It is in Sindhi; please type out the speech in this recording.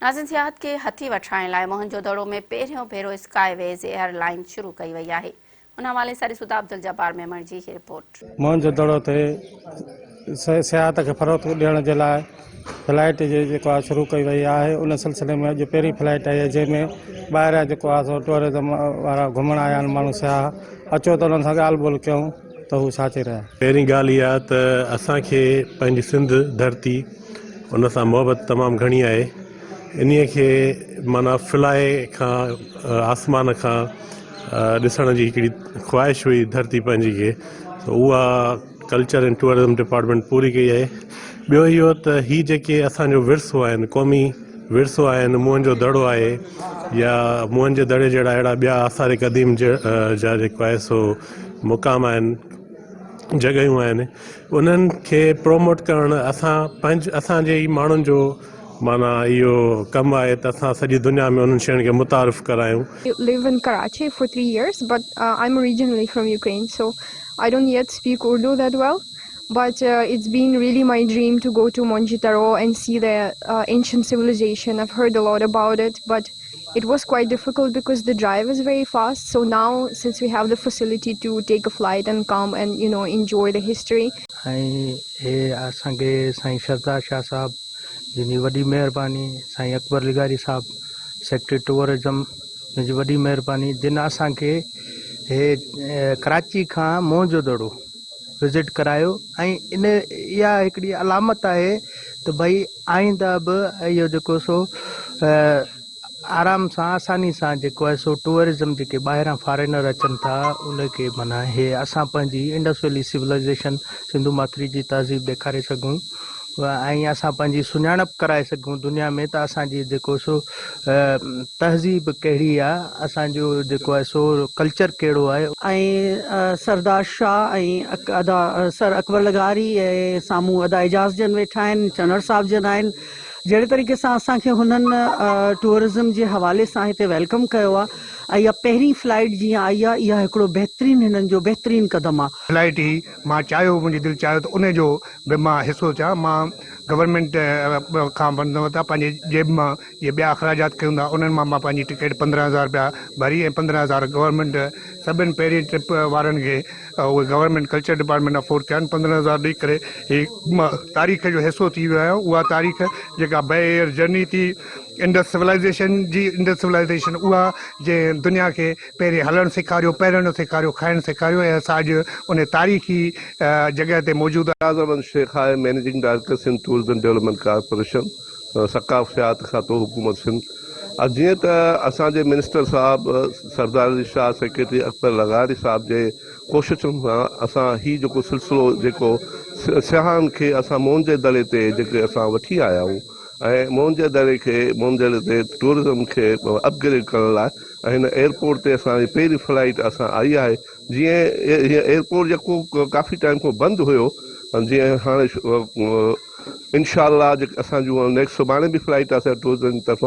ناظرين سياحت کي هٿي وٺرائڻ لاء موهن جو دڙو ۾ پهريون ڀيرو اسڪاء ويز ايئر لائين شروع ڪئي وئي آهي ان حوالي سان ڏسون ٿا عبدالجبار ميمڻ جي هي رپورٽ. موهن جو دڙو تي سياحت کي فروغ ڏيڻ جي لاء فلائيٽ جي جيڪو آهي شروع ڪئي وئي آهي ان سلسلي ۾ اڄ پهرين فلائيٽ آئي آهي جنهن ۾ ٻاهريان جيڪو آهي سو ٽوئرزم وارا گهمڻ آيا آهن ماڻهو سياح اچو ته انهن سان ڳالهه ٻولهه ڪيون ته هو ڇا چئي رهيا آهن. پهرين ڳالهه اها ته اسان کي پنهنجي سنڌ ڌرتي ان سان محبت تمام گهڻي آهي انهي کي معنيٰ فلائي کان آسمان کان ڏسڻ جي هڪڙي خواهش هئي ڌرتي پنهنجي کي ته اها ڪلچر اينڊ ٽوئرزم ڊپارٽمينٽ پوري ڪئي آهي ٻيو اهو ته هي جيڪي اسانجو ورثو آهن قومي ورثو آهن موهن جو دڙو آهي يا موهن جي دڙي جهڙا اهڙا ٻيا آثار قديم جا جيڪو آهي سو مقام آهن جڳهيون آهن انهن کي پروموٽ ڪرڻ اسان پنهنج اسان جي ئي ماڻهن جو معنيٰ اهو ڪم آهي ته اسان سڄي دنيا ۾ انهن شين کي متعارف ڪرايون. Live in Karachi for 3 years but I'm originally from Ukraine so I don't yet speak Urdu that well but it's been really my dream to go to Mohenjodaro and see the ancient civilization I've heard a lot about it but it was quite difficult because the drive is very fast so now since we have the facility to take a flight and come and you know enjoy the history. ۽ هي اسان کي سائين سردار شاهه صاحب جن جي وڏي مهرباني سائين اڪبر لغاري صاحب سيڪريٽري ٽوئرزم جن جي وڏي مهرباني جن اسان کي هي ڪراچي کان موهن جو دڙو وزٽ ڪرايو ۽ ان اها هڪڙي علامت آهي ته ڀئي آئنده به اهو جيڪو سو آرام سان آساني سان جيڪو آهي سو ٽوئرزم جيڪي ٻاهران فارينر اچن ٿا ان کي معنيٰ هي اسان پنهنجي انڊس ويلي سولائيزيشن سنڌو ماٿري جي تهذيب ڏيکاري سگهون ۽ اسان پنهنجي سڃاڻپ ڪرائي سگهون دنيا ۾ ته اسان جي جيڪو سو تهذيب ڪهڙي آهي اسان جو جيڪو آهي سو ڪلچر ڪهڙو آهي. ۽ سردار شاهه ۽ ادا سر اڪبر لغاري ۽ سامهون ادا اعجاز جن ويٺا آهن چنڙ صاحب جن آهن جهڙي طريقي سان اسان کي هنن ٽوئرزم جي حوالي سان هتي welcome ڪيو آهي ۽ اها پهرين فلائيٽ جيئن آئي آهي اها هڪڙو بهترين هنن جو بهترين قدم آهي. فلائيٽ هئي مان چاهيو منهنجي دل چاهيو ته ان جو به مان حصو ٿيان مان گورنمينٽ کان بند ورتا پنهنجي جيب مان جي ٻيا اخراجات ڪيون ٿا انهن مان مان پنهنجي ٽڪيٽ 15 هزار رپيا ڀري ۽ 15 هزار گورنمينٽ سڀن پهرين ٽرپ وارن کي اهي گورنمينٽ ڪلچر ڊپارٽمينٽ افورڊ ڪيا آهن 15 هزار ڏئي ڪري هي مان تاريخ جو حصو ٿي ويو آهيان اها تاريخ جيڪا بئي ايئر جرني ٿي انڊس سولائيزيشن جي انڊس سولائيزيشن اها جنهن دنيا کي پهرين هلڻ سيکاريو پهرڻ سيکاريو کائڻ سيکاريو ۽ اسان اڄ ان تاريخي جڳهه تي موجود اعجاز احمد شيخ آهي managing director Sindh tourism development corporation ثقافت سياحت کاتو حڪومت سنڌ جيئن ته اسان جي منسٽر صاحب سردار علي شاهه سيڪريٽري اڪبر لغاري صاحب جي ڪوششن سان اسان هي جيڪو سلسلو جيڪو سياحن کي اسان موهن جي دڙي تي جيڪي اسان وٺي آيا آهيون ۽ موهن جي دڙي کي موهن جي دڙي تي ٽوئرزم کي اپ گريڊ ڪرڻ لاء ۽ هن ايئرپورٽ تي اسان جي پهرين فلائيٽ اسان آئي آهي جيئن هي ايئرپورٽ جيڪو ڪافي ٽائيم کان بند هيو جيئن هاڻي انشاء الله جيڪي اسان جون نيڪسٽ سڀاڻي به فلائيٽ آهي ٽوئرزم جي طرفان.